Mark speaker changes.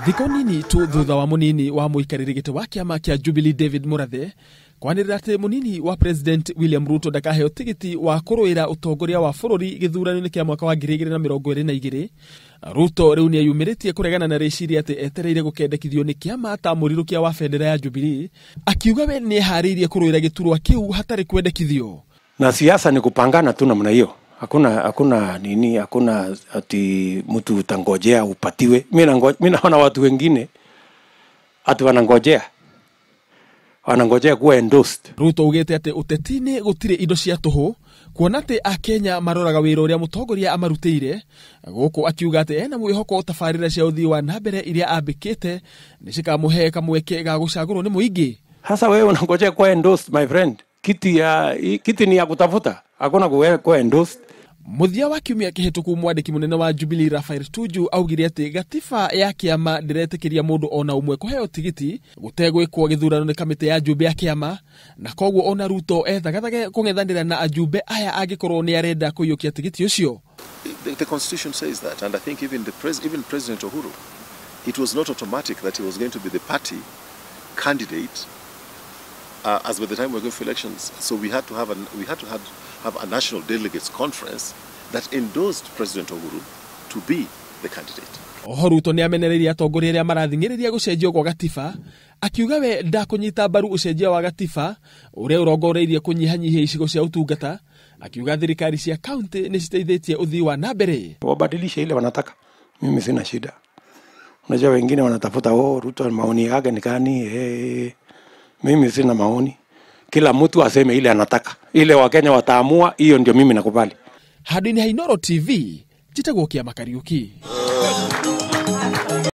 Speaker 1: Thikũ nini tu thutha wa munini wa muikarĩri gĩtĩ wa kĩama kĩa Jubilee David Murathe kwanĩrĩra atĩ munini wa President William Ruto ndakaheo tigiti wa kũrũĩra ũtongoria wa bũrũri gĩthurano-inĩ kĩa mwaka wa 2022. Ruto rĩu nĩeyumĩrĩtie kũregana na rĩciria atĩ etereire gũkendekithio nĩ kĩama ta mũrirũkia wa bendera ya Jubilee, akiuga we nĩeharĩirie kũrũĩra gĩturwa kĩu hatarĩ kwendekithio.
Speaker 2: Na siasa ni kupangana tu namna hiyo. Hakuna nini, hakuna ati mtu utangojea upatiwe. Mimi naona watu wengine ati wanangojea. Wanangojea kuwa endorsed.
Speaker 1: Ruto ugete ati uteti-inĩ gũtirĩ indo cia tũhũ, kuona atĩ Akenya maroraga wĩra ũrĩa mũtongoria amarutĩire, gũkũ akiuga atĩ ena mwĩhoko tabarĩra cia ũthii wa na mbere iria ambĩkĩte nĩ cikamũhe kamweke ga gũcagũrwo nĩ mũingĩ.
Speaker 2: Sasa wewe unangojea kuwa endorsed, my friend. Kiti ni ya kutafuta, hakuna kuwa endorsed.
Speaker 1: Mũthia wa kiumia kĩhĩtũku mwandĩki mũnene wa Jubilee Raphael Tuju augire atĩ gatiba ya kĩama ndĩretĩkĩria mũndũ ona ũmwe kũheo tigiti gũtegwĩkwo gĩthurano nĩ kamĩtĩ ya njumbe ya kĩama, na koguo ona Ruto ethagathage kũng'ethanĩra na ajumbe aya angĩkorwo nĩ arenda kũiyũkia tigiti ũcio.
Speaker 3: The constitution says that, and I think even even President Uhuru, it was not automatic that he was going to be the party candidate as by the time we were going for elections. So we had to have a national delegates conference that endorsed President Uhuru to be the candidate.
Speaker 1: Oho Ruto nĩ amenereirie atongoria arĩa marathing'ĩrĩria gũcenjio gwa gatiba, akiuga we ndakũnyita mbaru ũcenjia wa gatiba ũrĩa ũrongoreirie kũnyihanyihia icigo cia ũtungata, akiuga thirikari cia kaunti nĩ citeithĩtie ũthii wa na mbere.
Speaker 2: Wabadilishe ile wanataka, mimi sina shida. Unajua wengine wanatafuta, oh, Ruto maoni yake ni gani? Mimi sina maoni. Kila mtu aseme ile anataka. Ile Wakenya wataamua, hiyo ndio mimi nakubali.
Speaker 1: Handũ-inĩ ha Inooro TV, njĩtagwo Kĩama Kariũki.